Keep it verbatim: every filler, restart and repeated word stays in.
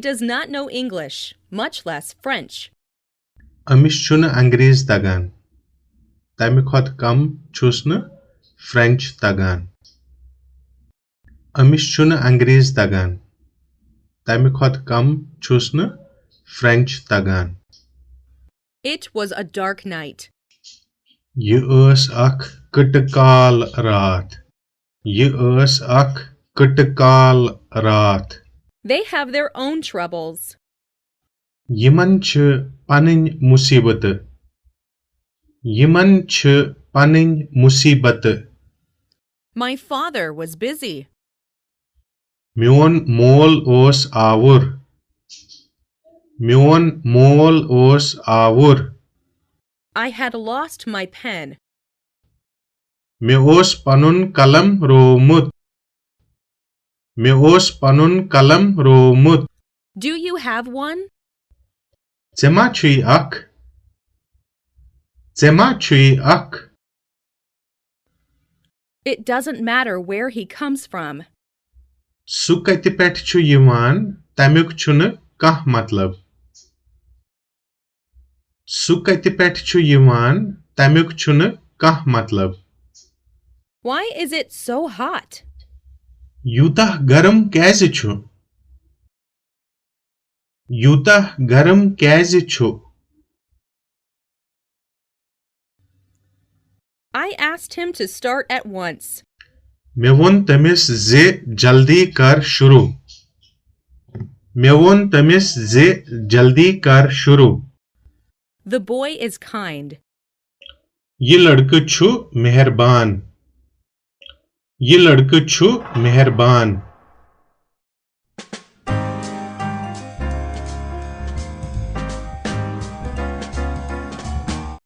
does not know English, much less French. أمِس چھُنہٕ انگریز تگان۔ تمہِ کھۄتہٕ کم چھُس نہٕ فرینچ تگان۔ أمِس چھُنہٕ انگریز تگان۔ تمہِ کھۄتہٕ کم چھُس نہٕ فرینچ تگان۔ It was a dark night. یہِ ٲس اکھ کٕٹہٕ کال راتھ۔ یہِ ٲس اکھ کٕٹہٕ کال راتھ۔ They have their own troubles. یِمن چھِ پنٕنۍ مُصیبتہٕ۔ یِمن چھِ پنٕنۍ مُصیبتہٕ۔ My father was busy. میون مول اوس آوُر۔ میون مول اوس آوُر۔ I had lost my pen. مےٚ اوس پنُن قلم روومُت۔ مےٚ اوس پنُن قلم روومُت۔ Do you have one? ژےٚ ما چھُے اکھ؟ ژےٚ ما چھُے اکھ؟ It doesn't matter where he comes from. سُہ کتہِ پٮ۪ٹھ چھُ یِوان، تمیُک چھُنہٕ کانٛہہ مطلب۔ سُہ کتہِ پٮ۪ٹھ چھُ یِوان، تمیُک چھُنہٕ کانٛہہ مطلب۔ Why is it so hot? یوٗتاہ گرم کیازِ چھُ؟ یوٗتاہ گرم کیازِ چھُ؟ I asked him to start at once. مےٚ ووٚن تٔمِس زِ جلدی کر شروع۔ مےٚ ووٚن تٔمِس زِ جلدی کر شروع۔ The boy is kind. یہِ لڑکہٕ چھُ مہربان۔ یہِ لڑکہٕ چھُ مہربان۔